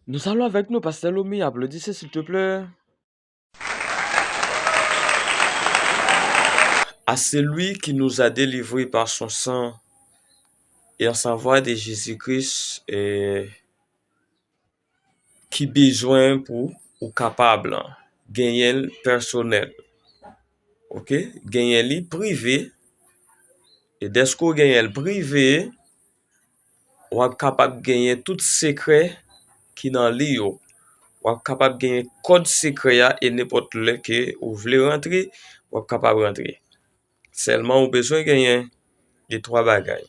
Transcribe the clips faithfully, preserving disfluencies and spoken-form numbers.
Nous allons avec nous, Pasteur Lomi, applaudissez s'il te plaît. À celui qui nous a délivrés par son sang et en sa voix de Jésus-Christ, eh, ki bezwen pou ou kapab genyen l pèsonèl. Oke? Genyen li prive. E dèske w genyen l prive, w ap kapab genyen tout sekrè ki nan li yo. W ap kapab genyen kòd sekrè a e nenpòt lè ke ou vle rantre, w ap kapab rantre. Sèlman ou bezwen genyen de twa bagay.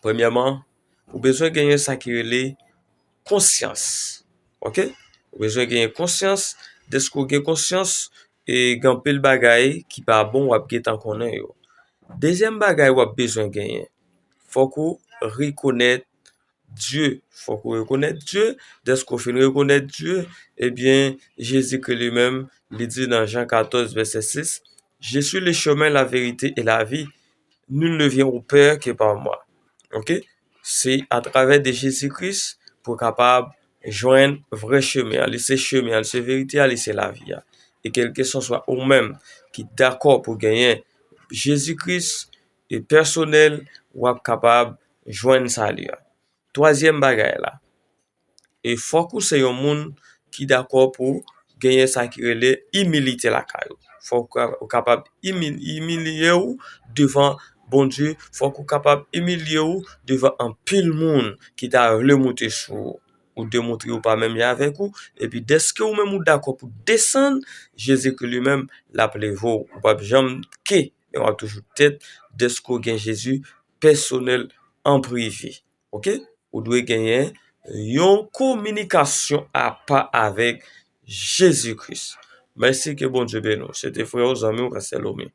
Premyèman, ou bezwen genyen sa ki rele konsyans. Oke? Ou bezwen genyen konsyans. Dèske w gen konsyans, e gen anpil bagay ki pa bon, w ap gentan konnen yo. Dezyèm bagay w ap bezwen genyen, fòk ou rekonèt Dye. Fòk ou rekonèt Dye. Dèske w fin rekonèt Dye, ebyen, Jezikri li menm, li di nan Jan katòz, vèsè sis, Je suis le chemin, la vérité et la vie. Nul ne vient au Père que par moi. Oke? Se atravè de Jezikri pou w kapab jwenn vrè chemen an. Li se chemen an, li se verite a, li se lavi a. E kèlkeswa ou menm ki dakò pou genyen Jezikri e pèsonèl, w ap kapab jwenn sali a. Twazyèm bagay la, e fòk ou se yon moun ki dakò pou genyen sa ki rele imilite lakay ou. Fòk ou ka-, ou kapab imi-, imilye w devan Bondye. Fòk ou kapab imilye w devan anpil moun ki ta vle moute sou ou. Ou demontre yo pa menm jan avèk ou. Epi dèske ou menm ou dakò pou desann, Jezikri li menm, l ap leve w. Ou p ap janm ke, men w ap toujou tèt dèske w gen Jezi pèsonèl an prive. Oke? Ou dwe genyen yon kominikasyon apa avèk Jezikri. Mèsi, ke Bondye beni w. Se te frè w, zanmi w, Pastè Lomi.